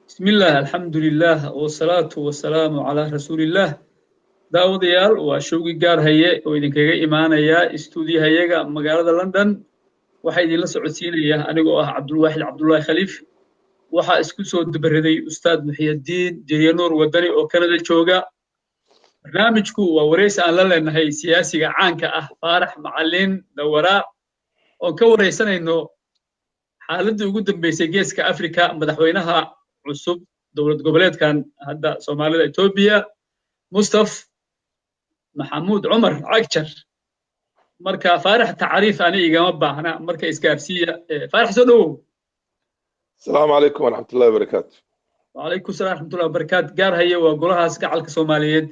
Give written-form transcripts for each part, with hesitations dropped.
بسم الله، الحمد لله، والصلاة والسلام على رسول الله. Daawadayaal, waa showgii Gaar Haye oo idinkaga imaanaya istuudiyahayaga magaalada London. Waxaa idinla socodsiinaya anigoo ah Cabdulwaaxid Cabdullaahi Khaliif. Waxaa isku soo dubaraday Ustaad Muxiyadiin Jeryanuur Wadani oo Kanada jooga. Barnaamijku waa waraysi aan la leenahay siyaasiga caanka ah Faarax Macalin Dawaraa, oon ka waraysanayno xaaladdii ugu dambeysay Geeska Afrika, madaxweynaha cusub dowlad goboleedkan hadda Soomaalida Etoobiya, Mustaf Maxamuud Cumar Cagjar. Marka Faarax tacriif ani igama baahna, marka isgaarsiiya. Faarax, soo dhowow. Asalaamu calaykum waraxmatullahi wabarakaatu. Wacalaykum salam raxmatullahi wabarakaatu. Gaar Haye waa golahaas gacalka Soomaaliyeed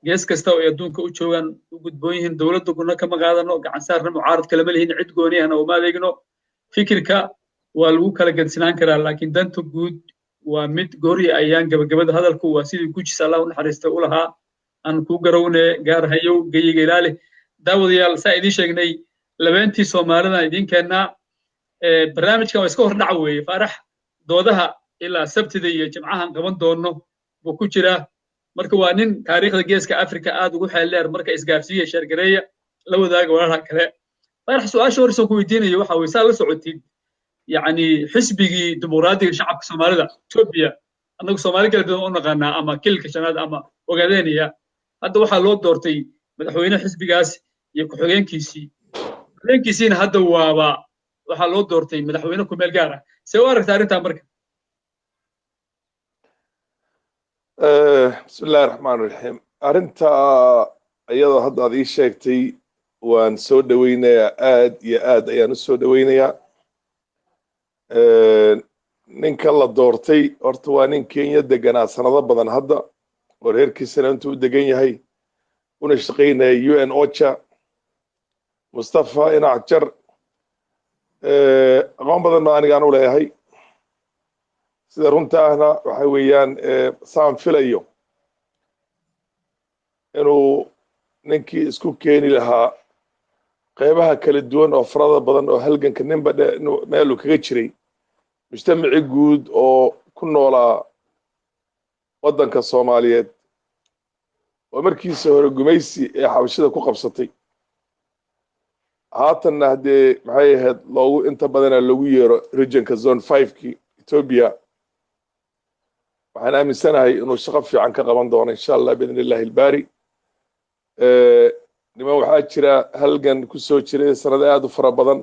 gees kasta oo ay adduunka u joogaan u gudboon yihiin. Dowladda guna kama qaadano, gacan saarna mucaaradka lama lihin, cid gooni ahna uma adeegno. Fikirka waa lagu kala gedsinaan karaa, laakiin danta guud waa mid goorya ayaan gabagabada hadalku waa sidii Gujis, Allah u naxariista, u lahaa: "Aan kuu garawne, Gaar Hayow, geyiga ilaali." Daawadayaal, saa idiin sheegnay, labeentii Soomaalidan idiin keennaa. Barnaamijkan waa iska hordhac weeye. Faarax doodaha ilaa Sabtida iyo Jimcahan qaban doono buu ku jiraa. Marka waa nin taariikhda Geeska Afrika aad ugu xeel dheer. Marka isgaarsiiya, sheergareeya, la wadaaga walaalaha kale. Faarax, su-aasha horeysan ku weydiinayo waxa weye, saa la socotid, yacni xisbigii Dimuqraadiga Shacabka Soomaalida Etoobiya, annagu Soomaali kala duwan u naqaanaa, ama Kilka Shanaad ama Ogaadeenaya, hadda waxaa loo doortay madaxweyne xisbigaas iyo ku-xigeenkiisii. Ku-xigeenkiisiina hadda waaba waxaa loo doortay madaxweyne ku-meel gaar ah. See u aragtaa arrintaa marka? Bismi illahi raxmaan raxiim. Arrinta iyadoo hadda aad ii sheegtay waan soo dhoweynayaa, aad iyo aad ayaan u soo dhoweynayaa. Ninka la doortay horta waa nin Kenya deganaa sanado badan hadda, oo reerkiisana intuu u degan yahay una shaqaynaya UN OCHA. Mustafa Inacjar aqoon badan ba anigaan u leeyahay. Sida runta ahna waxa weeyaan, saan filayo inuu ninkii isku keeni lahaa qeybaha kala duwan oo farada badan oo halganka ninba meeluu kaga jiray mujtamaci guud oo ku noolaa waddanka Soomaaliyeed, oo markiisa hore gumaysi ee Xabashida ku qabsatay, haatanna haddee maxay ahayd loogu inta badana lagu yeero regionka zone 5-kii Etoobiya. Waxaan aaminsanahay inuu shaqo fiican ka qaban doono, insha Allah, biidn illahi albaari. Niman waxaa jira halgan ku soo jiray sanado aad u fara badan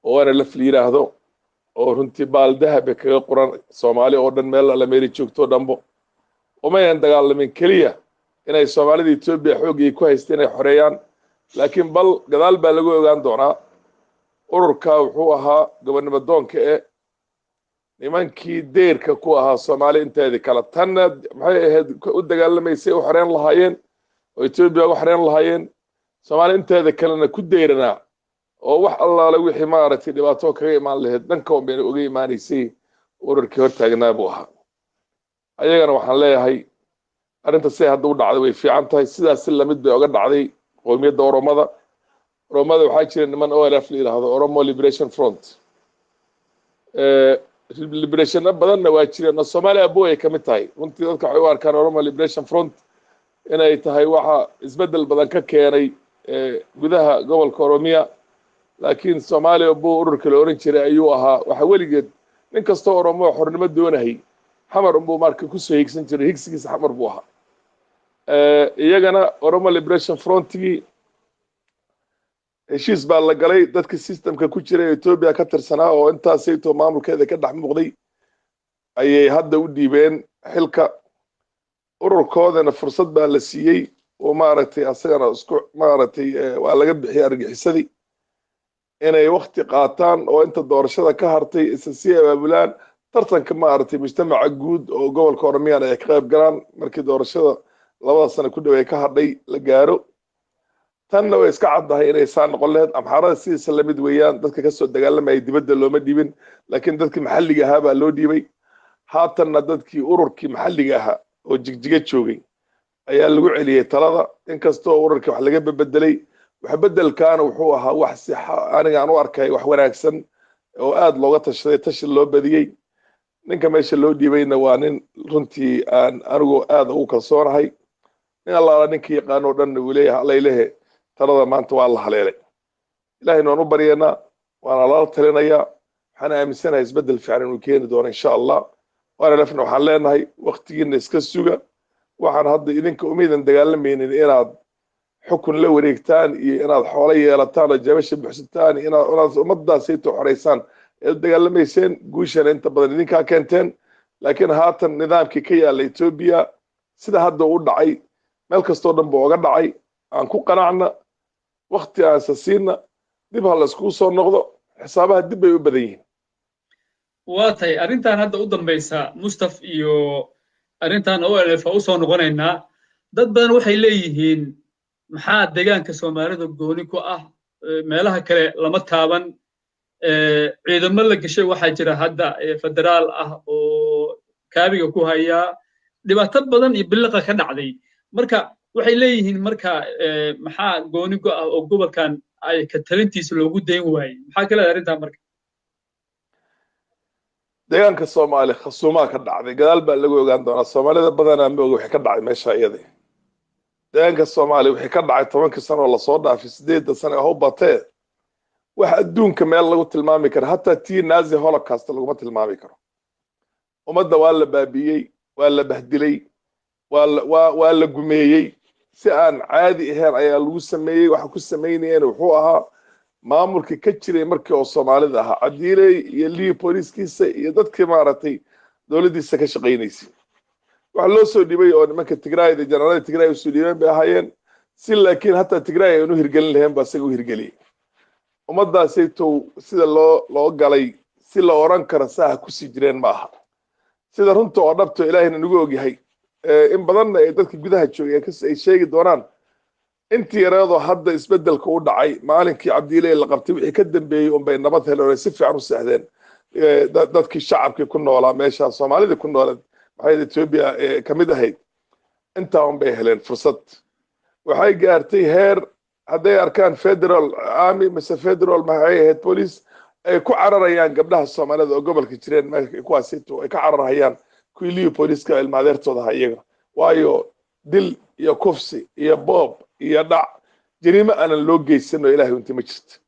oo waana laf la yidhaahdo, oo runtii baal dahabe kaga qoran Soomaali oo dhan meel alla meeli joogto dhanbo. Umayan dagaalamin keliya inay Soomaalida Etoobiya xooggay ku haystay inay xoreeyaan, laakiin bal gadaal baa lagu ogaan doonaa. Ururka wuxuu ahaa gobonnimo doonka e nimankii deyrka ku ahaa Soomaali inteedii kale, tanna maxay ahayd u dagaalamaysay u xoreyn lahaayeen oo Etoobiya u xoreyn lahaayeen, Soomaali inteeda kalena ku deyranaa, oo wax allaale wixii maaragtay dhibaato kaga imaan lahayd dhanka un bayna uga imaanaysay. Ururkii hortaagnaa buu ahaa. Ayagana waxaan leeyahay, arrinta siday hadda u dhacday way fiican tahay. Sidaas si lamid bay oga dhacday qowmiyadda Oromada. Oromada waxaa jira niman OLF la yidhaahdo, Oromo Liberation Front. Liberationna badanna waa jireen oo Soomaaliya abo ay ka mid tahay. Runtii dadka waxay u arkaan Oromo Liberation Front inay tahay waxa isbeddel badan ka keenay gudaha gobolka Oromiya, laakiin Soomaaliya abo ururka la oran jiray ayuu ahaa. Waxa weligeed nin kastoo Oromo xornimo doonahay Xamar unbuu marka kusoo higsan jiray, higsigiisa Xamar buu ahaa. Iyagana Oromo Liberation Frontigii heshiis baa la galay. Dadka systemka ku jiray Etoobiya ka tirsanaa oo intaasayto maamulkeeda ka dhex muuqday ayay hadda u dhiibeen xilka. Ururkoodana fursad baa la siiyey oo maaragtay asagana isku maaragtay waa laga bixiyay argixisadii, inay wakti qaataan oo inta doorashada ka hartay isa sii abaabulaan, tartanka maaragtay mujtamaca guud oo gobolka Oromiyana ay ka qayb galaan markii doorashada 2da sano ku dhow ay ka hadhay la gaaro. Tanna way iska caddahay inay saa noqon lahayd. Amxaarada sidiisa lamid weeyaan, dadka kasoo dagaalamayay dibadda looma dhiibin, laakiin dadkii maxalliga ahaa baa loo dhiibay. Haatanna dadkii ururkii maxalliga ahaa oo Jigjiga joogay ayaa lagu celiyey talada, inkastoo ururkii wax laga bebedelay. Wax bedelkaana wuxuu ahaa wax si aniga aan u arkay wax wanaagsan oo aad looga tashaday, tashi loo badiyey. Ninka meesha loo dhiibayna waa nin runtii aan anigu aad ugu kalsoonahay. Nin Allaala ninkii yaqaano o dhanna uu leeyahay, allaylehe talada maanta waa la haleelay. Ilahayna waan u baryaynaa, waana lala talinayaa. Waxaan aaminsanahay isbeddel fiican inuu keeni doono, insha Allah. Waana lafna waxaan leenahay, waktigiina iska suga. Waxaan hadda idinka umaydan dagaalamaynin inaad xukun la wareegtaan iyo inaad xoolo yeelataan oo jabasha buxsataan iyo inaad ummaddaasayto xoraysaan eed dagaalamayseen. Guushana inta badan idinkaa keenteen, laakiin haatan nidaamkii ka yaalla Etoobiya sida hadda u dhacay meel kastoo dhan buu oga dhacay. Aan ku qanacna, wakti aansa siina, dib ha la iskugu soo noqdo. Xisaabaha dib bay u badan yihiin. Waa tahay. Arrintan hadda u dambaysa, Mustaf, iyo arrintan OLF u soo noqonaynaa. Dad badan waxay leeyihiin, maxaa deegaanka Soomaalida gooni ku ah? Meelaha kale lama taaban. Ciidamo la geshay waxaa jira hadda federaal ah oo kaabiga ku haya, dhibaato badan iyo biliqa ka dhacday. Marka waxay leeyihiin, marka maxaa gooni go ah oo gobolkan ay ka talintiisa loogu dayn waayey? Maxaa ka leedahay arrintan marka? Deegaanka Soomaali khasuumaa ka dhacday, gadaal baa lagu ogaan doonaa. Soomaalida badanaa ma oga wixii ka dhacay meesha iyada. Deegaanka Soomaali wixii ka dhacay 10kii sano oo lasoo dhaafay, 8da sano ee batee, wax adduunka meel lagu tilmaami karo, hataa tii Nazi Holocaust laguma tilmaami karo. Ummadda waa la baabi'iyey, waa la bahdilay, waa la gumeeyey. Si aan caadi ahayn ayaa lagu sameeyey. Waxa ku samaynayeen wuxuu ahaa maamulkii ka jiray markii oo Soomaalida ahaa, Cabdiiley iyo Liyu booliiskiisa iyo dadkii maaragtay dowladdiisa ka shaqaynaysay. Waxa loo soo dhibay oo nimanka Tigraayda, janaraalada Tigraay usoo dhiibeen bay ahaayeen si, laakiin hataa Tigraay aynu hirgelin lahayn baa isaga u hirgeliyey. Ummaddaasaytow sida loo galay si la oran karo saaha kusii jireen ma aha. Sida runta oo dhabto Ilaahayna nagu ogyahay, in badanna ay dadka gudaha joogay ay sheegi doonaan, intii yareedoo hadda isbeddelka u dhacay maalinkii Cabdiiley la qabtay wixii ka dambeeyey unbay nabad heleen oo si fiican u seexdeen dadkii shacabkii ku noolaa meesha, Soomaalidii ku nooleed maxay Etoobiya ka mid ahayd. Intaa unbay heleen fursad. Waxay gaartay heer hadday arkaan federal army mise federal, maxay ahayd, police, ay ku cararayaan gabdhaha Soomaalida oo gobolka jireen kuwaasito ay ka cararhayaan kuwii Liyu booliiska ilmaadeertooda aha iyaga. Waayo, dil iyo kufsi iyo boob iyo dhac, jariimo aanan loo geysan oo Ilahay unti ma jirto.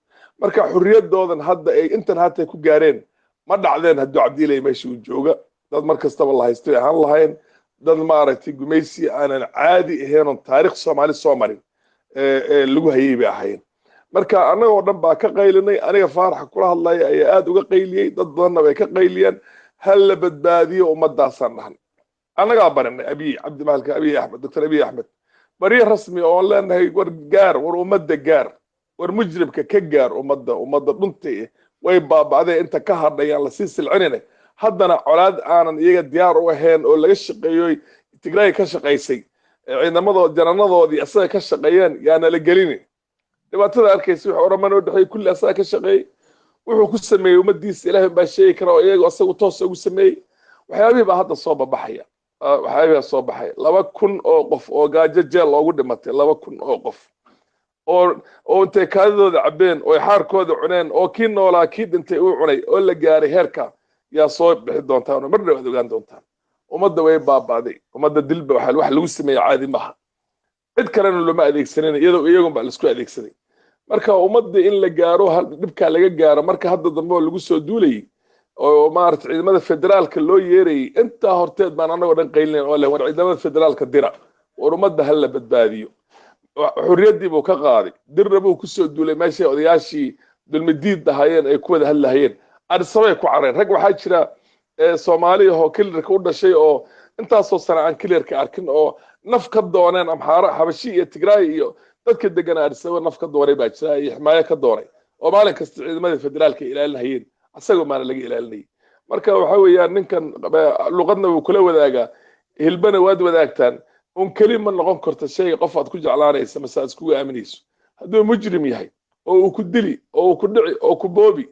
Marka xurriyaddoodan hadda ay intan hata ku gaareen ma dhacdeen hadduu Cabdiilay meesha uu jooga. Dad mar kastaba la haystay ahaan lahayn, dad maaragtay gumaysi aanan caadi ahayn oon taarikh Soomaali soo marin lagu hayay bay ahaayeen. Marka annagoo dhan baa ka qaylinay. Aniga Faaraxa kula hadlaya ayaa aad uga qayliyey, dad badanna way ka qayliyeen. Hal la badbaadiyo ummaddaasaan dhahan. Annagaa barinay Abiy Cabdi mahalka, Abiy Axmed, Doctor Abiy Axmed, baryo rasmi oon leenahay: war gaar, war ummadda gaar, war mujribka ka gaar ummadda. Ummadda dhuntay way baaba'dee, inta ka hadhayaan lasii silcinina. Haddana colaad aanan iyaga diyaar u ahayn oo laga shaqeeyoy, Tigraay ka shaqaysay, ciidamadood jananadoodii asaga ka shaqeeyeen, yaana la gelini dhibaatada arkaysa. Wuxuu Oromo noo dhexeeyey kulli asaga ka shaqeeyey. Wuxuu ku sameeyey ummaddiisa Ilaahay baa sheegi kara oo iyaga asagu toos ugu sameeyey. Waxyaabihii baa hadda soo babaxaya, waxyaabihii baa soo baxaya. 2000 oo qof oo gaajo jeel loogu dhimatay, 2000 oo qof oo intay kaadidooda cabbeen oo xaarkooda cuneen oo kii noolaa kii dhintay uu cunay oo la gaaray heerka, yaa soo bixi doontaan oo mar dhow aad ogaan doontaan. Ummadda way baaba'day. Ummadda dilba waxa wax lagu sameeyey caadi maaha. Cid kalena looma adeegsanin, iyadoo iyagun baa laisku adeegsaday. Marka ummadda in la gaaro dhibkaa laga gaaro. Marka hadda dambe oo lagu soo duulayay oo maarata ciidamada federaalka loo yeerayay, intaa horteed baan annagoo dhan qaylinayn oo leh, war ciidamada federaalka dira, war ummadda ha la badbaadiyo. Xurriyaddii buu ka qaaday. Dirna buu kusoo duulay meeshay odayaashii dulmidiid ahaayeen ay ku wada hadlahayeen. Adisabay ku carareen. Rag waxaa jira Soomaali ahoo kilirka u dhashay oo intaasoo sane aan kilirka arkin oo naf ka dooneen Amxaaro, Xabashi iyo Tigraay iyo dadka deganaa Adisababa naf ka doonay baa jira iyo ximaayo ka doonay oo maalin kasta ciidamada federaalka ilaalinahayeen, asagoo maana laga ilaalinayay. Marka waxa weeyaan, ninkan luqadna wuu kula wadaagaa, hilbana waad wadaagtaan un. Keli ma noqon karto shayga qof aad ku jeclaanaysa mase aad iskugu aaminayso. Hadduu mujrim yahay oo uu ku dili oo uu ku dhici oo ku boobi,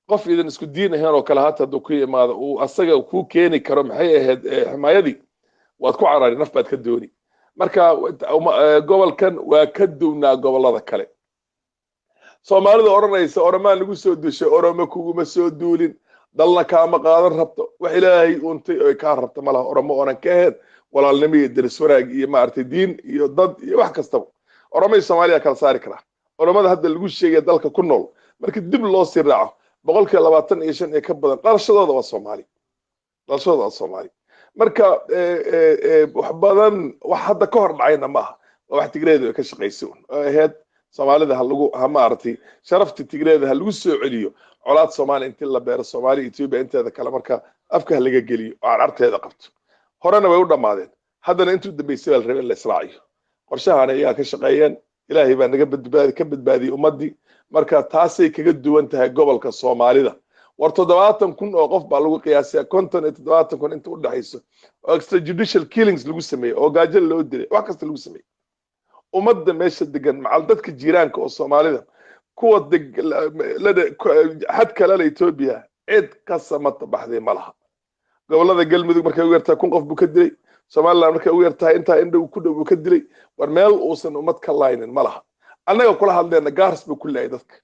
qof idan isku diin ahayn oo kale hata hadduu ku yimaado uu asaga kuu keeni karo, maxay ahayd, ximaayadii, waad ku carari, naf baad ka dooni. Marka gobolkan waa ka duwnaa gobollada kale. Soomaalida odhanaysa Oromaa lagu soo duushay, Oromo kuguma soo duulin. Dalna kaama qaadan rabto. Wax Ilaahay untay oy kaa rabto ma laha Oromo oonan ka ahayn walaalnimo iyo deris wanaag iyo maaragtay diin iyo dad iyo wax kastaba. Oromo iyo Soomaaliya kala saari karaa. Oromada hadda lagu sheegaya dalka ku nool, markii dib loo sii raaco, 25% iyo ka badan dhalashadooda waa Soomaali, dhalashadooda waa Soomaali. Marka wax badan wax hadda ka hor dhacayna maaha, waa wax Tigreedu ay ka shaqaysay un oo ahayd Soomaalida ha lagu ha maaragtay sharafta Tigreeda ha lagu soo celiyo, colaad Soomaaliya intii la beero, Soomaaliya Ethiopia inteeda kale marka afka ha laga geliyo oo carcarteeda qabto. Horena way u dhammaadeen, haddana intuu dambeysay baa la rabay in la israaciyo. Qorshahana iyagaa ka shaqeeyeen, Ilaahay baa naga badbaadi ka badbaadiyey ummaddii. Marka taasay kaga duwan tahay gobolka Soomaalida. War 70,000 oo qof baa lagu qiyaasaya, 50 iyo 70,000 inta u dhexayso, oo extrajudicial killings lagu sameeyey, oo gaajo loo dilay, wax kasta lagu sameeyey. Ummadda meesha degan, macal dadka jiiraanka oo Soomaalida, kuwa xad kale la Ethiopia, cid ka samata baxday ma laha. Gobolada Galmudug markay ugu yartahay 1000 qof buu ka dilay, Somaliland markay ugu yartahay intaa indhow ku dhow buu ka dilay. War meel uusan ummad ka laynin ma laha. Annaga kula hadleyna Gaaris buu ku laayay dadka,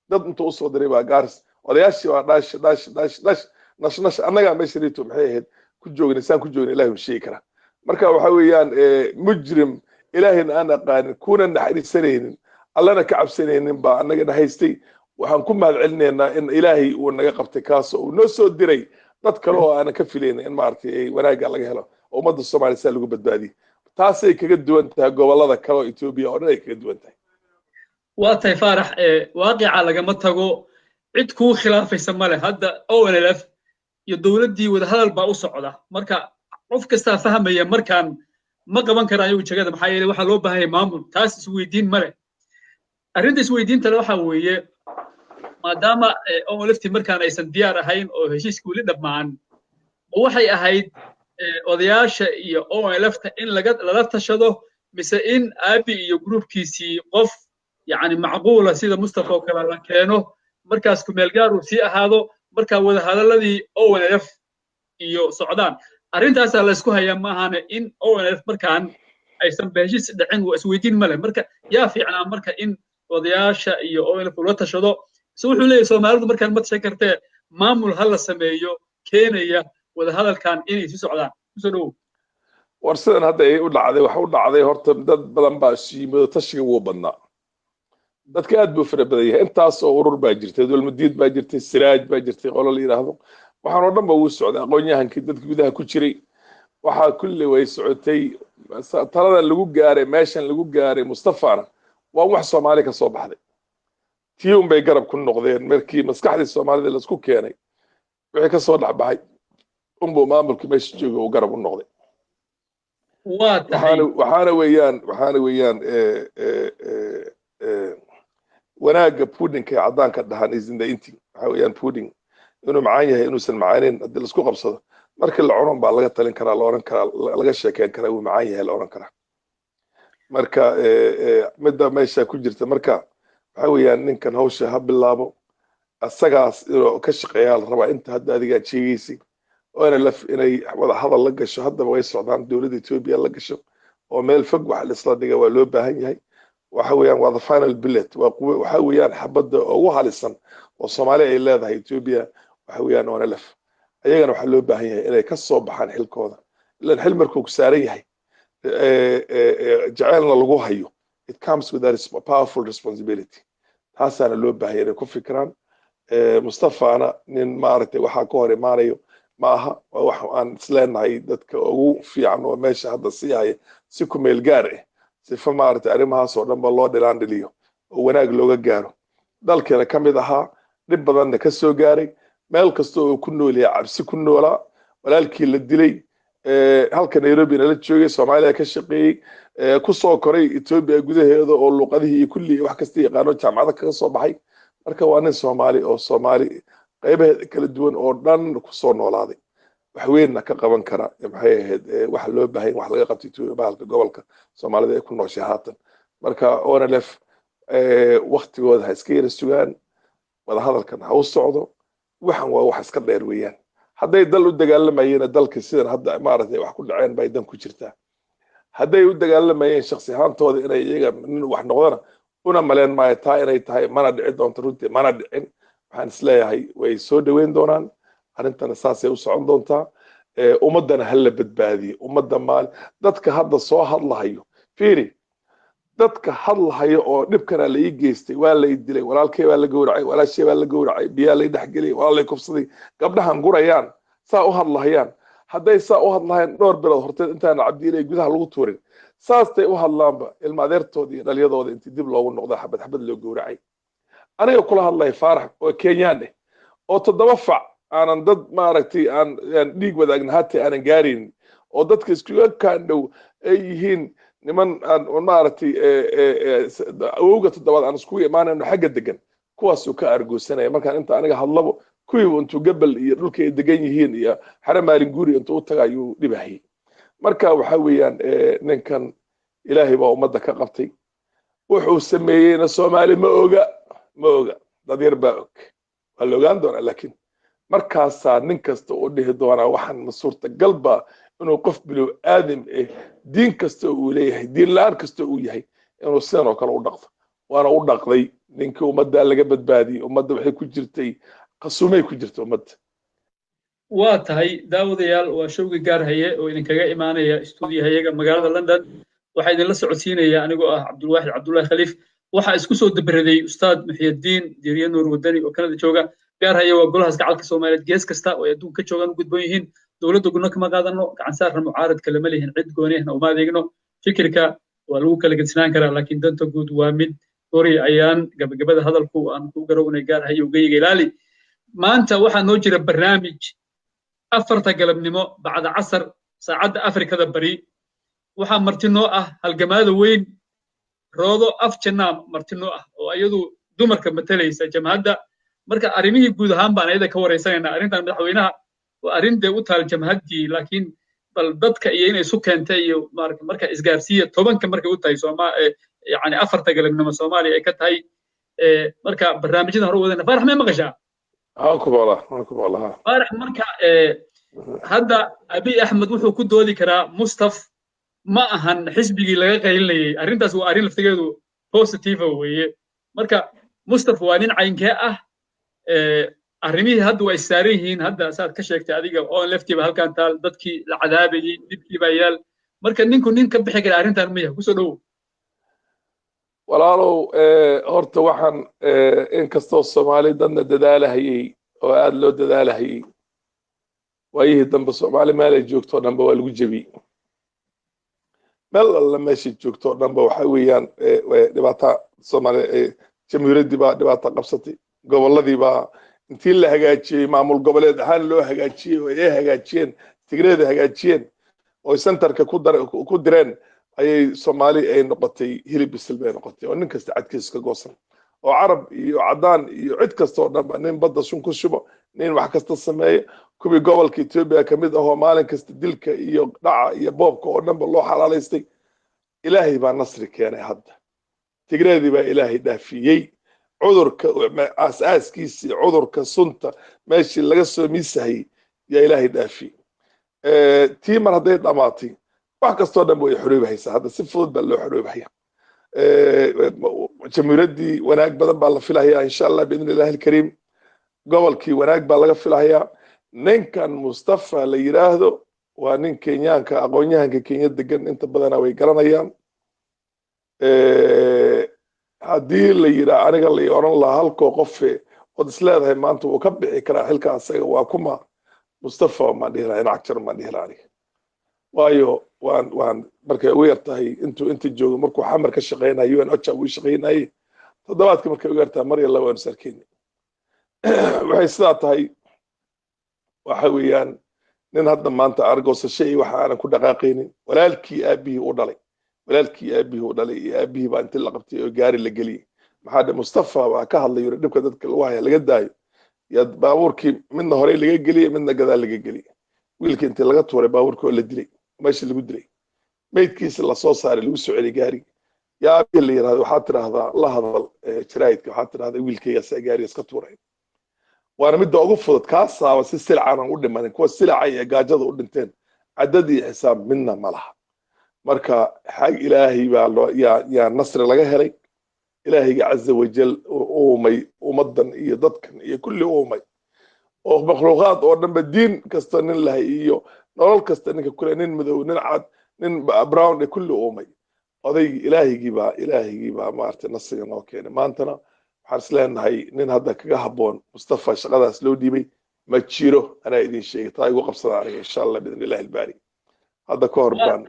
dad intuu usoo diray baa Gaaris odayaashii waa dhaash dhaash dhaash dhaash nash nash. Annagaa meesha rito maxay ahayd ku joognay, saan ku joognay Ilahi uu sheegi karaa. Marka waxa weeyaan mujrim Ilaahayna aan aqaanin, kuna naxariisanaynin, Allana ka cabsanaynin baa annaga haystay. Waxaan ku mahad celinaynaa in Ilaahay uu naga qabtay kaas oo uu noo soo diray dad kale oo aanan ka filaynin in maaragtay ay wanaagga laga helo oo ummadda Soomaaliya saa lagu badbaadiyey. Taasay kaga duwan tahay gobollada kale oo Etoobiya oo dhan ay kaga duwan tahay. Waa tahay Faarax, waaqica lagama tago, cid kuu khilaafaysa male. Hadda ONLF iyo dowladdii wadahadal baa u socda. Marka qof kastaa fahmaya markaan ma qaban karaan iyagu jagada, maxaa yeelay waxaa loo baahan yahay maamul. Taas isweydiin male. Arrinta isweydiinta le waxaa weeye, maadaama ONLFti markaan aysan diyaar ahayn oo heshiiska weli dhammaan, waxay ahayd odayaasha iyo ONLFta in laga lala tashado, mise in Aabi iyo gruubkiisii qof yacni macquula sida Mustafa oo kale la keeno, markaas kumeel gaar uu sii ahaado, markaa wadahadaladii ONLF iyo socdaan? Arrintaasaa la isku hayaa, ma ahane in ONLF markaan aysan heshiis dhicin waa isweydiin male. Marka yaa fiicnaa marka in odayaasha iyo ONLF ula tashado, se wuxuu leeyahay Soomaalidu markaan ma tashan kartee maamul ha la sameeyo keenaya wadahadalkan inay sii socdaan? Kusoo dhowow. War sidan hadda ay u dhacday, waxa u dhacday horta dad badan baa isu yimido, tashiga wuu badnaa, dadka aad buu fara badan yahay. Intaas oo urur baa jirtay, Dulmadiid baa jirtay, Siraaj baa jirtay, qolo la yidhaahdo, waxaan oo dhan ba wuu socday. Aqoon-yahankii dadka gudaha ku jiray, waxaa kulli way socotay. Taladan lagu gaaray meeshan lagu gaaray Mustafana waa wax Soomaali ka soo baxday, tii un bay garab ku noqdeen. Markii maskaxdii Soomaalida laisku keenay, wixii ka soo dhex baxay unbuu maamulkii meesha jooga uu garab u noqday. Waa tahay. Waxaana weeyaan wanaagga puddingka ee caddaanka dhahan is in the eating. Waxa weeyaan pudding inuu macaan yahay inuusan macaanin haddii laisku qabsado, markii la cuno baa laga talin karaa, la oran karaa, laga sheekeyn karaa, wuu macaan yahay la oran karaa. Marka midda meesha ku jirta marka waxa weeyaan ninkan hawsha ha bilaabo, asagaas inuu ka shaqeeyaa la rabaa. Inta hadda adigaa sheegaysay ONLF inay wada hadal la gasho, haddaba way socdaan, dowladda Ethiopia la gasho oo meel fog wax laisla dhiga waa loo baahan yahay. Waxa weeyaan waa the final bullet, waa quwe, waxa weeyaan xabadda ugu halisan oo Soomaali ay leedahay Ethiopia waxa weeyaan ONLF. Ayagana waxaa loo baahan yahay inay ka soo baxaan xilkooda, ilan xil markuu ku saaran yahay jaceylna lagu hayo, it comes with a powerful responsibility. Taasaana loo baahan yahay inay ku fikiraan. Mustafana nin maaragtay waxaa ka hor imaanayo ma aha. Waa wax aan isleenahay dadka ugu fiican oo meesha hadda sii haya si ku meel gaar ah, sifa maaragtay arrimahaas oo dhan ba loo dhilaan dhiliyo oo wanaag looga gaaro. Dalkeena ka mid ahaa, dhib badanna ka soo gaaray, meel kasta oo ku nool yahay cabsi ku noolaa, walaalkii la dilay, halka Nairobi nala joogay, Soomaaliya ka shaqeeyey, ku soo koray Ethiopia gudaheeda oo luqadihii iyo kulli wax kasta yaqaano, jaamacada kaga soo baxay. Marka waa nin Soomaali oo Soomaali qaybaheeda kala duwan oo dhan kusoo noolaaday, wax weynna ka qaban kara. Maxay ahayd waxa loo baahan wax laga qabto Ethiopia, bahalka gobolka Soomaalida ay ku nooshay haatan? Marka ONLF waktigooda ha iska yara sugaan, wadahadalkan ha u socdo. Waxan waa wax iska dheer weeyaan. Hadday dal u dagaalamayeen, dalka sidan hadda maaragtay wax ku dhaceen bay dan ku jirtaa. Hadday u dagaalamayeen shaksi ahaantooda inay iyaga nin wax noqdana, una maleen maayo taa inay tahay, mana dhici doonto runtii, mana dhicin. Waxaan isleeyahay way soo dhoweyn doonaan. Arrintana saasay u socon doontaa. Ummaddana ha la badbaadiyo. Ummadda maal dadka hadda soo hadlahayo, fiiri, dadka hadlahayo oo dhibkana la ii geystay, waa la ii dilay, walaalkay baa la gowracay, walaashay baa la gowracay, biyaa lay dhexgeliyay, waa lay kufsaday, gabdhahan gurayaan, saa u hadlahayaan. Hadday saa u hadlahayaan dhowr bilood horteed intaana Cabdiilay gudaha lagu tuurin, saastay u hadlaanba ilma adeertooda iyo dhalyadooda intii dib loogu noqdo xabad xabad loo gowracay. Aniga kula hadlaya Faarax oo Kenyaan eh oo 7 fac aanan dad maaragtay aan dhiig wadaagna hata aanan gaaraynin, oo dadka iskuga kaandhow ay yihiin niman aan maaragtay awowga toddobaad aan iskugu imaanayno xagga degan, kuwaasuu ka argoosanaya. Markaan inta aniga hadlabo, kuwiiba intuu gabal iyo dhulka ay degan yihiin iyo xare maalin guuri intuu u taga ayuu dhibahayay. Marka waxa weeyaan, ninkan Ilaahay baa ummadda ka qabtay. Wuxuu sameeyeyna Soomaali ma oga, ma oga, dad yar baa og, waa la ogaan doonaa. Laakiin markaasaa nin kasta oo dhihi doonaa waxaan ma suurtagal ba inuu qof bilow aadam eh, diin kasta uu leeyahay, diin la-aan kasta uu yahay, inuu sidan oo kale u dhaqdo. Waana u dhaqday ninkii. Ummaddaa laga badbaadiyey. Ummadda waxay ku jirtay qasumay ku jirtay ummadda. Waa tahay, daawadayaal, waa showgi gaar haye oo idinkaga imaanaya stuudiyahayaga magaalada London. Waxaa idinla socodsiinaya anigoo ah Cabdulwaaxid Cabdullahi Khaliif. Waxaa isku soo dabaraday Ustaad Muxyadiin Diiriye Nuur Wadani oo Kanada jooga. Gaar haye waa golahaas gacalka Soomaaliyeed gees kasta oo ay adduunka ka joogaan u gudboon yihiin. Dowladda gudno kama qaadano, gacan saarna mucaaradka lama lihin, cid goonihna uma adeegno. Fikirka waa lagu kala gedsinaan karaa, laakiin danta guud waa mid. Gori ayaan gabagabada hadalku aan ku garownay. Gaar haye ugeyiga ilaali. Maanta waxaa noo jira barnaamij 4ta galabnimo bacda casar saacadda Afrikada Bari. Waxaa marti noo ah halgamaada weyn Roodo Af Jannaam, marti noo ah oo iyadu dumarka matalaysa jamhadda. Marka arrimihii guud ahaan baan ayada ka waraysanaynaa. Arrintan madaxweynaha waa arrin dee u taal jamhaddii, laakiin bal dadka iyo inay isu keentay iyo marka isgaarsiiya 10ka markay u tahay Sooma, yani 4ta galabnimo Soomaaliya ay ka tahay. Marka barnaamijyada hore wadana. Faarax, may maqashaa? Waan ku maqlaa, waan ku maqlaa. Faarax, marka hadda Abiy Axmed wuxuu ku doodi karaa Mustaf ma ahan xisbigii laga qaylinayay. Arrintaas waa arrin laftigeedu positive weeye. Marka Mustaf waa nin caynkee ah? Arrimihii hadda waa issaaran yihiin. Hadda saad ka sheegtay adiga oo leftiiba halkan taal, dadkii la cadaabayey dhibkii baa yaal. Marka ninku nin ka bixi kara arrintan ma yahay? Kusoo dhowow. Walaalow, horta waxaan inkastoo Soomaali dadna dadaalahayey oo aada loo dadaalahayey waayihii dambe, Soomaali meel ay joogto o dhanba waa lagu jebiyey. Meel alla meeshay joogto o dhanba waxa weeyaan dhibaata. Soomaali jamhuuriyaddii baa dhibaato qabsatay. Gobolladii baa intii la hagaajiyey, maamul goboleed ahaan loo hagaajiyey oo ay hagaajiyeen Tigreeda, hagaajiyeen oo centerka ku direen, ayay Soomaali ay noqotay hilib bisil bay noqotay oo nin kasta cadkiisa ka goosan, oo Carab iyo caddaan iyo cid kasta oo dhanba nin badda sun ku shubo, nin wax kasta sameeyo. Kuwii gobolka Etoobiya ka mid ahoo maalin kasta dilka iyo dhaca iyo boobka oo dhanba loo xalaalaystay. Ilaahay baa nasri keenay. Hadda Tigreedii baa Ilaahay dhaafiyey cudurka aas-aaskiisii, cudurka sunta meeshii laga soo miisahayey yaa Ilaahay dhaafiyey. Tii mar hadday dhammaatay, wax kastoo dhan way xoroobahaysaa. Hadda si fudud baa loo xoroobahaya. Jamhuuriyaddii wanaag badan baa la filahayaa, insha Allah, biidni illahi alkariim. Gobolkii wanaag baa laga filahayaa. Ninkan Mustafa la yidhaahdo waa nin Kenyaanka, aqoon-yahanka Kenya degan inta badana way garanayaan. Haddii la yidhaa aniga la oran lahaa halkoo qofe ood isleedahay maanta wuu ka bixi karaa xilka asaga, waa kuma? Mustafa maan dhihi lahaa, Inacjar maan dhihi lahaa aniga. Waayo waan markay ugu yar tahay intuu inta joogo, markuu Xamar ka shaqeynayo, UN OCHA uu shaqeynayay, toddobaadkii markay ugu yar tahay mar iyo laba waanu is arkeyna. Waxay sidaa tahay, waxa weeyaan nin hadda maanta argoosasho iyo waxa aanan ku dhaqaaqaynin. Walaalkii aabihii u dhalay, walaalkii aabihii u dhalay iyo aabihii baa intii la qabtay oo gaari la geliyey. Maxaa dhe Mustafa baa ka hadlay, yuri dhibka dadka lagu haya laga daayo. Yaa baabuurkii midna horey laga geliyey, midna gadaal laga geliyey. Wiilkii intii laga tuuray baabuurkii oo la dilay, meesha lagu dilay, meydkiisa lasoo saaray, lagu soo celiyey gaarigi. Yaa aabihii la yirahdo, waxaad tidhaahdaa la hadal jaraa'idka, waxaad tidhahdaa wiilkayga saa gaariga iska tuuray. Waana midda ugu fudud kaasaaba si silcaanan u dhimanin. Kuwa silaca iyo gaajada u dhinteen cadad iyo xisaab midna ma laha. Marka xag Ilaahay baa loo yaa nasri laga helay. Ilaahayga caza wajal uumay ummaddan iyo dadkan iyo kulli uumay. Oo makhluuqaad oo dhanba, diin kasta nin lahay iyo nolol kasta ninka kule, nin madow, nin cad, nin brown ee kulli uumay odaygii Ilaahigii baa maaragtay nasiga noo keenay. Maantana waxaan is leenahay nin hadda kaga habboon Mustafa shaqadaas loo dhiibay ma jiro. Anaa idin sheegay, taa igu qabsada aniga, insha Allah, biidni Illahi albaari. Hadda ka hor baan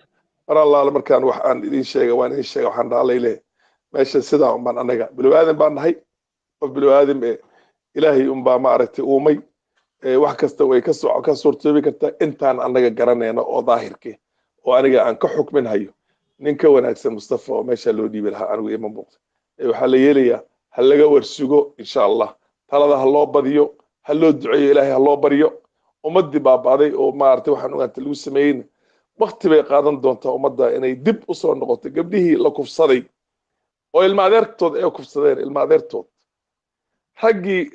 mar allaale markaan wax aan idin sheega waan idin sheega. Waxaan dhaha, layle meesha sidaa un baan, anaga bilow aadan baan nahay, qof bilow aadam ee Ilaahay unbaa maaragtay uumay. Wax kasta way ka ka suurtoobi kartaa intaan annaga garanayno oo daahirke oo aniga aan ka xukmin hayo. Nin ka wanaagsan Mustafa oo meesha loo dhiibi lahaa anigu ima muuqdo. Waxaa la yeelayaa, ha laga warsugo, insha Allah. Talada ha loo badiyo, ha loo duceeyo, Ilaahay ha loo baryo. Ummaddii baaba'day oo maaragtay waxaan ogaanta lagu sameeyeyna, wakti bay qaadan doontaa ummadda inay dib usoo noqoto. Gabdhihii la kufsaday oo ilma adeertood ay kufsadeen, ilma adeertood, raggii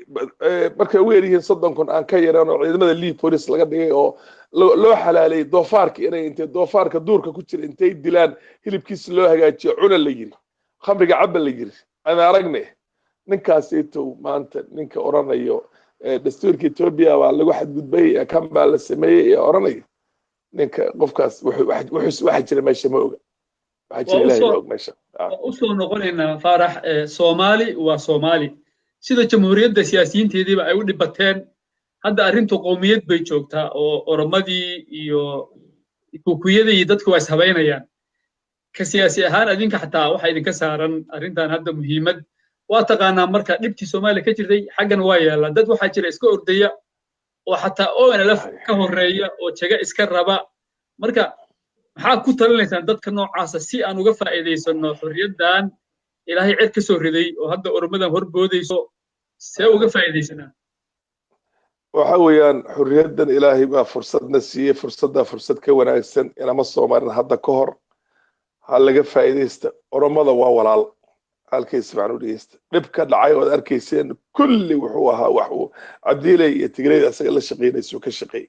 markay ugu yaryihiin 30,000 aan ka yaraan oo ciidamada Liyu Police laga dhigay oo loo xalaaleyey doofaarka, inay intay doofaarka duurka ku jira intay dilaan hilibkiisa loo hagaajiyo, cuna la yiri, khamriga cabba la yiri, aan aragne. Ninkaasitow maanta ninka oranayo dastuurka Etoobiya baa lagu xadgudbay, kan baa la sameeyey ee oranayo, ninka qofkaas waxa jira meesha ma oga. Waxa jira Ilaahay ma og meesha. Waa usoo noqonaynaa, Faarax. Soomaali waa Soomaali. Sida jamhuuriyadda siyaasiyiinteediiba ay u dhibateen, hadda arrintu qowmiyad bay joogtaa oo Oromadii iyo Kukuyadii iyo dadku waa ishabaynayaan. Ka siyaasi ahaan adinka xataa waxaa idinka saaran arrintan hadda muhiimad waa taqaanaa. Marka dhibtii Soomaaliya ka jirtay xaggan waa yaallaa. Dad waxaa jira iska ordaya oo xataa ONLF ka horreeya oo jaga iska raba. Marka maxaa ku talinaysaan dadka noocaasa si aan uga faa'iidaysano xorriyaddan Ilaahay cid ka soo riday oo hadda Oromadan horboodayso? See uga faa'iidaysanaa? Waxa weeyaan, xorriyaddan Ilaahay baa fursadna siiyey. Fursadda fursad ka wanaagsan inama soo marin hadda ka hor. Ha laga faa'iidaysta. Oromada waa walaal, halkay si fiican u dhegeysta. Dhib ka dhacay ood arkayseen kulli wuxuu ahaa wax uu Cabdiiley iyo Tigrayda asaga la shaqaynayso ka shaqeeyey,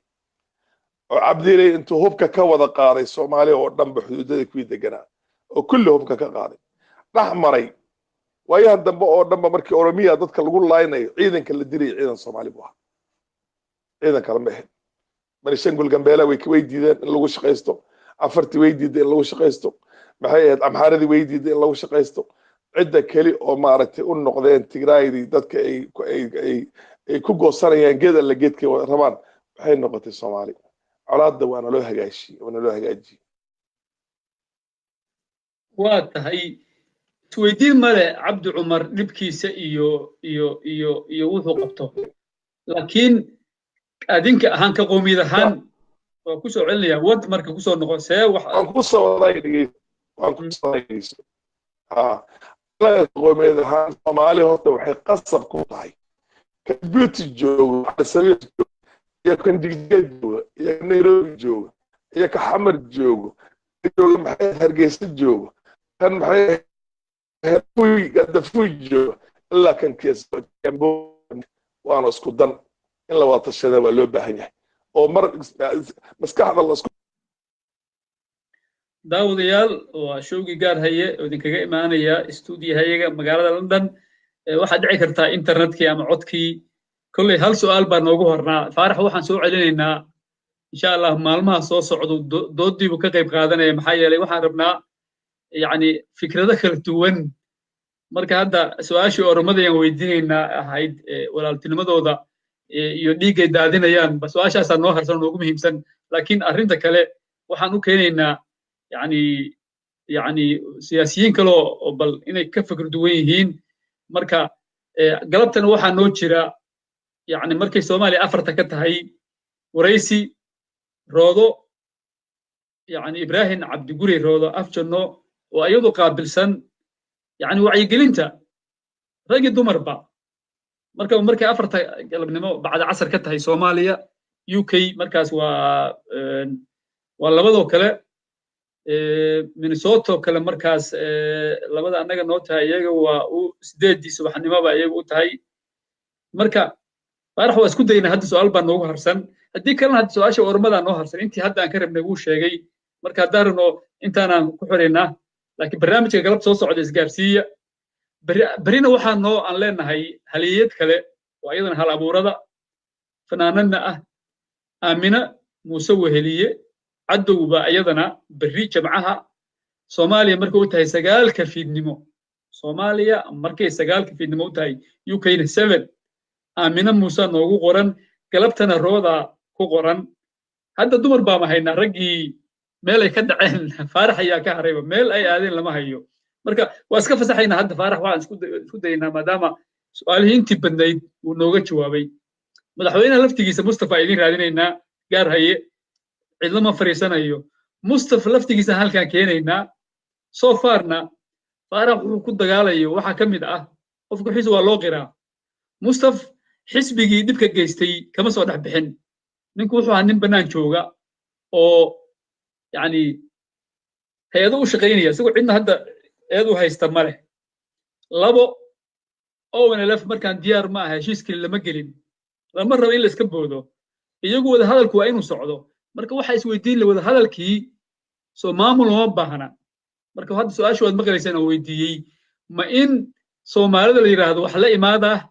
oo Cabdiiley intuu hubka ka wada qaaday Soomaaliya oo dhanba, xuduudada kuwii deganaa oo kulli hubka ka qaaday, dhex maray waayahan dambe oo dhanba. Markii Oromiya dadka lagu laaynayo, ciidanka la dilayay ciidan Soomaali buu ahaa, ciidan kale ma ahayn. Benishangul Gambeela way diideen in lagu shaqaysto, Afartii way diideen in lagu shaqaysto, maxay ahayd, Amxaaradii way diideen in lagu shaqaysto. Cidda keli oo maaragtay u noqdeen Tigraydii dadka ay ku goosanayaan geed alla geedkay rabaan waxay noqotay Soomaali. Colaadda waana loo hagaajiyey, waana loo hagaajiyey. Waa tahay. Isweydiin male Cabdi Cumar dhibkiisa iyo wuxuu qabto, laakiin adinka ahaan, ka qowmiyad ahaan, waa ku soo celinaya wad marka kusoo noqo see wax. Waan ku soo waday, dhegeyso, waan ku soo dhegeyso. Ha, qowmiyad ahaan Soomaali horta waxay qasab ku tahay kan Djibouti joogo, Cali joogo, iyo kan Jigjiga jooga, iyo kan Nairobi jooga, iyo ka Xamar joogo, jooga maxay Hargeysa joogo, kan maxay Gadafuy jooga, ilaa kan waana isku dan. In la wada tashada waa loo baahan yahay oo mar maskaxda la isku Daawadayaal, waa showgii Gaar Haye oo idinkaga imaanaya stuudiyahayaga magaalada London. Waxaad dhici kartaa internetkii ama codkii. Kolley hal su'aal baa noogu hornaa. Faarax waxaan soo celinaynaa, insha Allah, maalmaha soo socdo doodiibuu ka qayb qaadanaya, maxaa yeelay waxaan rabnaa yacni fikrado kala duwan. Marka hadda su-aashii Oromada ayaan weydiinaynaa ahayd walaaltinimadooda iyo dhiiggay daadinayaan ba, su-aashaasaa noo harsan, noogu muhiimsan. Laakiin arrinta kale waxaan u keenaynaa yacni siyaasiyiin kale oo bal inay ka fikir duwan yihiin. Marka galabtana waxaa noo jira, yacni markay Soomaaliya afarta ka tahay, waraysi Roodo, yacni Ibrahim Cabdiguri Roodo Afjanno, oo iyadu qaabilsan yacni wacyigelinta rag iyo dumarba. Marka markay 4ta galabnimo bacda casar ka tahay Soomaaliya, UK markaas waa labadoo kale, Minnesota oo kale markaas labada annaga noo tahay, iyaga waa u 8dii subaxnimoba iyaga u tahay. Marka Faarax waa isku daynaa. Hadda su-aal baa noogu harsan, haddii kalena hadda su-aasha Ormadaa noo harsan. Intii hadda aan ka rabnay wuu sheegay. Marka haddaan rabno intaanaan ku xiraynaa, laakiin barnaamijka galab soo socda isgaarsiiya. Berina waxaa noo aan leenahay haliyad kale oo iyadana hal abuurada Fanaanadna ah Aamina Muuse Weheliye Cadowba, iyadana berri Jamcaha Soomaaliya markay u tahay 9-ka fiidnimo, Soomaaliya markay 9-ka fiidnimo u tahay, UK-na 7, Aamina Muuse noogu qoran. Galabtana Rooda ku qoran. Hadda dumar baama haynaa, raggii meel ay ka dhaceen, Faarax ayaa ka harayba, meel ay aadeen lama hayo. Marka waa iska fasaxaynaa hadda Faarax. Waxaan isku daynaa, maadaama su'aalihii intii badnayd uu nooga jawaabay, madaxweynaha laftigiisa Mustafa idiin raadinaynaa. Gaar haye cidlama fariisanayo, Mustafa laftigiisa halkaan keenaynaa. So farna Faarax wuxuu ku dagaalayo waxaa ka mid ah qofka wixiisa waa loo qiraa. Mustaf xisbigii dhibka geystay kama soo dhex bixin. Ninku wuxuu ahaa nin bannaan jooga oo yacni hay-ado u shaqaynaya, isagoo cidna hadda eed u haysta ma leh. Labo, ONLF markaan diyaar ma aha, heshiiskii lama gelin, lama rabo in la iska boodo. Iyagu wada hadalku waa inuu socdo. Marka waxa isweydiin la wada hadalkii soo maamul uma baahna. Marka hadda su-aasha waad maqlaysaan oo weydiiyey: ma in Soomaalida la yidhaahdo wax la imaada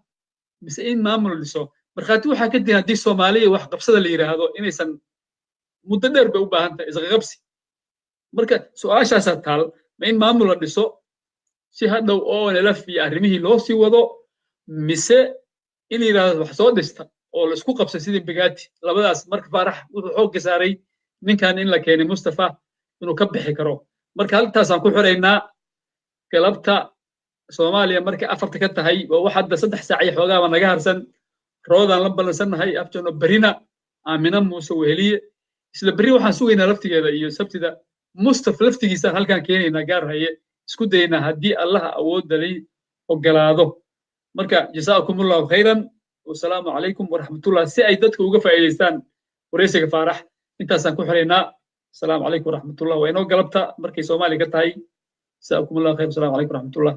mise in maamul dhiso? Markhaati waxaa ka diin haddii Soomaaliya wax qabsada la yidhaahdo inaysan muddo dheer bay u baahan tahay isqaqabsi. Marka su-aashaasaa taal: ma in maamul la dhiso si hadhow ONLF iyo arrimihii loo sii wado, mise in la yidhaahdo wax soo dhista oo la isku qabsay sidii Bigati? Labadaas. Marka Faarax wuxuu xoogga saaray ninkan in la keenay Mustafa inuu ka bixi karo. Marka haltaasaan ku xiraynaa. Galabta Soomaaliya markay 4-ta ka tahay, waa wax hadda 3 saac iyo xoogaaba naga harsan. Roodaan la ballansannahay afjano. Berrina Aamina Muuse Weheliye, isla berri waxaan sugaynaa laftigeeda iyo Sabtida Mustaf laftigiisaan halkaan keenaynaa. Gaar haye isku daynaa haddii Allaha awoodalay ogolaado. Marka jasaakum Allahu khayran, wasalaamu calaykum waraxmatullah. Si ay dadka uga faa'iidaystaan wareysiga Faarax, intaasaan ku xiraynaa. Asalaamu calaykum waraxmatullah. Waa inoo galabta markay Soomaaliya ka tahay. Jasaakum Allahu khayr, wasalaamu calaykum waraxmatullah.